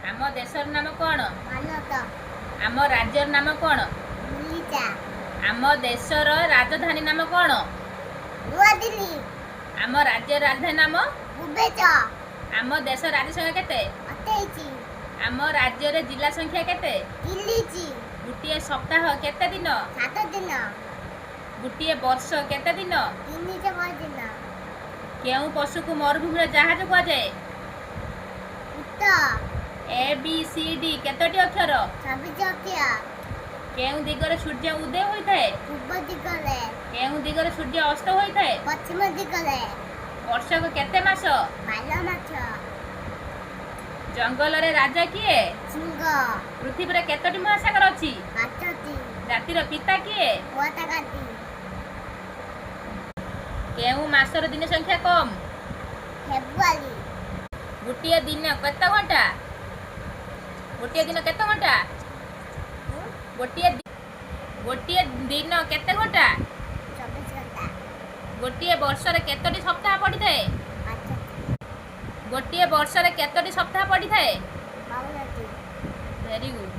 ଆମ ଦେଶର ନାମ କ'ଣ? ଭାରତ। ଆମ ରାଜ୍ୟର ନାମ କ'ଣ? ଓଡ଼ିଶା। ଆମ ଦେଶର ରାଜଧାନୀ ନାମ କ'ଣ? ନୂଆଦିଲ୍ଲୀ। ଆମ ରାଜ୍ୟର ରାଜଧାନୀ ନାମ? ଭୁବନେଶ୍ୱର। ଆମ ଦେଶ ରାଜ୍ୟ ସଂଖ୍ୟା କେତେ? 28। ଆମ ରାଜ୍ୟରେ ଜିଲ୍ଲା ସଂଖ୍ୟା କେତେ? 30। ଗୋଟିଏ ସପ୍ତାହ କେତେ ଦିନ? 7 ଦିନ। ଗୋଟିଏ ବର୍ଷ କେତେ ଦିନ? 300 ଦିନ। କେଉଁ ପଶୁକୁ ମରୁଭୂମିର ଜାହାଜ କୁହାଯାଏ? ଉଟ। ଏ ବି ସି ଡି କେତୋଟି ଅକ୍ଷର? 26 ଅକ୍ଷର। କେଉଁ ଦିଗରେ ସୂର୍ଯ୍ୟ ଉଦୟ ହୋଇଥାଏ? ପୂର୍ବ ଦିଗରେ। କେଉଁ ଦିଗରେ ସୂର୍ଯ୍ୟ ଅସ୍ତ ହୋଇଥାଏ? ପଶ୍ଚିମ ଦିଗରେ। ବର୍ଷକୁ କେତେ ମାସ? 12 ମାସ। ଜଙ୍ଗଲରେ ରାଜା କିଏ? ସିଂହ। ପୃଥିବୀରେ କେତୋଟି ମହାସାଗର ଅଛି? 5ଟି। ଜାତିର ପିତା କିଏ? ମହାତ୍ମା ଗାନ୍ଧୀ। କେଉଁ ମାସର ଦିନ ସଂଖ୍ୟା କମ୍? ଫେବୃଆରୀ। ଗୋଟିଏ ଦିନ କେତେ ଘଣ୍ଟା? ଗୋଟିଏ ଦିନ କେତେ ଘଣ୍ଟା? ଗୋଟିଏ ଦିନ କେତେ ଘଣ୍ଟା? 24 ଘଣ୍ଟା। ଗୋଟିଏ ବର୍ଷରେ କେତୋଟି ସପ୍ତାହ ପଡ଼ିଥାଏ? 5ଟି। ଗୋଟିଏ ବର୍ଷରେ କେତୋଟି ସପ୍ତାହ ପଡ଼ିଥାଏ? 52ଟି। Very good.